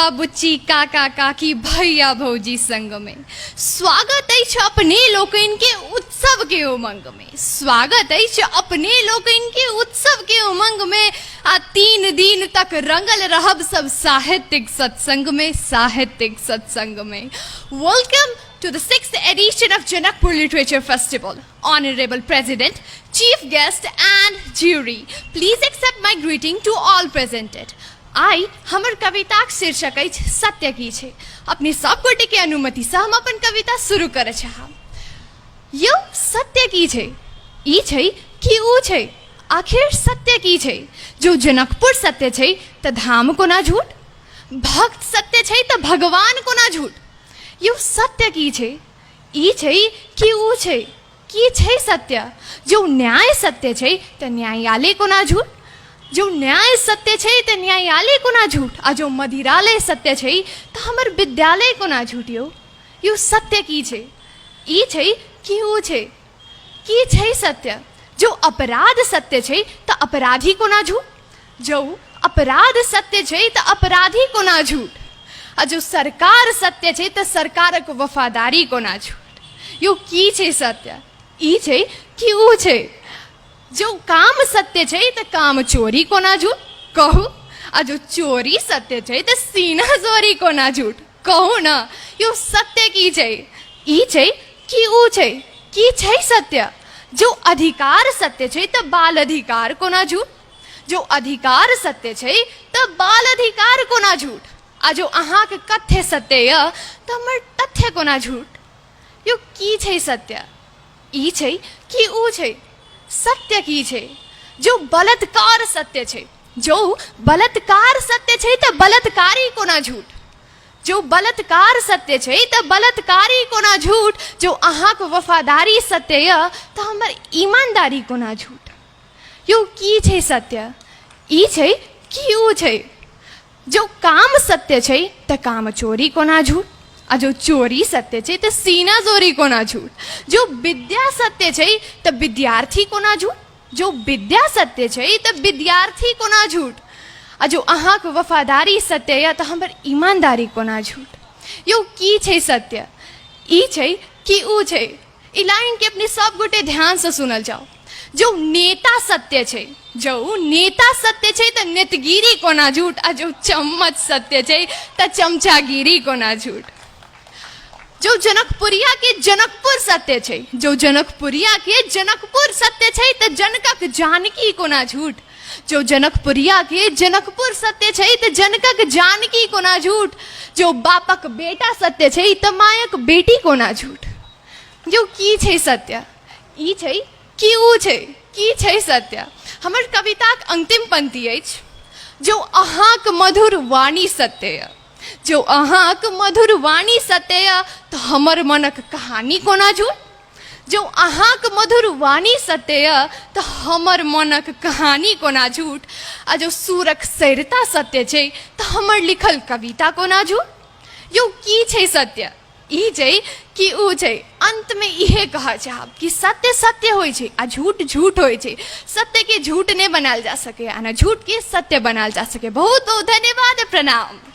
बौआ बुच्ची काका काकी भैया भौजी संग में स्वागत अछि अपने लोकनि के उत्सव के उमंग में, स्वागत अछि अपने लोकनि के उत्सव के उमंग में। आ 3 दिन तक रंगल रहब सब साहित्यिक सत्संग में, साहित्यिक सत्संग में। Welcome to the 6th edition of Janakpur Literature Festival. Honorable President, Chief Guest and Jury, please accept my greeting to all presented. आइ हमर कविताक शीर्षक अछि सत्य की छै। अपने सब गोटे के अनुमति से हम अपन कविता शुरू करऽ चाहब। यौ सत्य की छै? ई छै कि ऊ छै? आखिर सत्य की छै? जो जनकपुर सत्य छै तऽ धाम कोना झूठ? भक्त सत्य छै तऽ भगवान कोना झूठ? यौ सत्य की छै? ई छै कि ऊ छै? की छै सत्य? जो न्याय सत्य छै तऽ न्यायालय कोना झूठ? जो न्याय सत्य छै तऽ न्यायालय कोना झूठ? आ जो मदिरालय सत्य छै तऽ हमर विद्यालय कोना झूठ? यौ यौ सत्य की छै? ई छै कि ऊ छै? की छै सत्य? जो अपराध सत्य छै तऽ अपराधी कोना झूठ? जो अपराध सत्य छै तऽ अपराधी कोना झूठ? आ जो सरकार सत्य छै तऽ सरकारक वफादारी कोना झूठ? यौ की छै सत्य? ई छै कि ऊ छै? जो काम सत्य छै तऽ काम चोरी कोना झूठ? कहू। आ जो चोरी सत्य छै तऽ सीना चोरी कोना झूठ? कहू ने। यौ सत्य की छै? ई छै कि ऊ छै? की छै सत्य? जो अधिकार सत्य छै तऽ बाल अधिकार कोना झूठ? जो अधिकार सत्य छै तऽ बाल अधिकार कोना झूठ? आ जो अहाँके कथ्य सत्य यऽ तऽ हमर तथ्य कोना झूठ? यौ की छै सत्य? ई छै कि ऊ छै? सत्य की छै? जो बलात्कार सत्य छै, जो बलात्कार सत्य छै तऽ बलात्कारी कोना झूठ? जो बलात्कार सत्य छै तऽ बलात्कारी कोना झूठ? जो अहाँके वफादारी सत्य यऽ तऽ हमर ईमानदारी कोना झूठ? यौ की छै सत्य? ई छै कि ऊ छै? जो काम सत्य छै तऽ काम चोरी कोना झूठ? आ जो चोरी सत्य छै तऽ सीना चोरी कोना झूठ? जो विद्या सत्य छै तऽ विद्यार्थी कोना झूठ? जो विद्या सत्य छै तऽ विद्यार्थी कोना झूठ? आ जो अहाँके वफादारी सत्य यऽ तऽ हमर ईमानदारी कोना झूठ? यौ की छै सत्य? ई छै कि ऊ छै? ई लाइन के अपने सब गोटे ध्यान से सुनल जाओ। जो नेता सत्य छै, जो नेता सत्य छै तऽ नेतगिरी कोना झूठ? आ जो चम्मच सत्य छै तऽ चमचागिरी कोना झूठ? जो जनकपुरिया के जनकपुर सत्य छै, जो जनकपुरिया के जनकपुर सत्य छै तऽ जनकक जानकी कोना झूठ? जो जनकपुरिया के जनकपुर सत्य छै तऽ जनकक जानकी कोना झूठ? जो बापक बेटा सत्य छै तऽ मायक बेटी कोना झूठ? यौ की छै सत्य? ई छै कि ऊ छै? की छै सत्य? हमर कविताक अंतिम पंक्ति अछि, जो अहाँक मधुर वाणी सत्य यऽ, जो अहाँक मधुर वाणी सत्य यऽ तऽ हमर मनक कहानी कोना झूठ? जो अहाँक मधुर वाणी सत्य यऽ तऽ हमर मनक कहानी कोना झूठ? आ जो सूरक सरिता सत्य छै तऽ हमर लिखल कविता कोना झूठ? यौ की छै सत्य? ई छै कि ऊ छै? अन्तमे इहे कहऽ चाहब कि सत्य सत्य होइ छै आ झूठ झूठ होइ छै। सत्यके झूठ नहि बनायल जा सकैए आ ने झूठके सत्य बनायल जा सकैए। बहुत बहुत धन्यवाद, प्रणाम।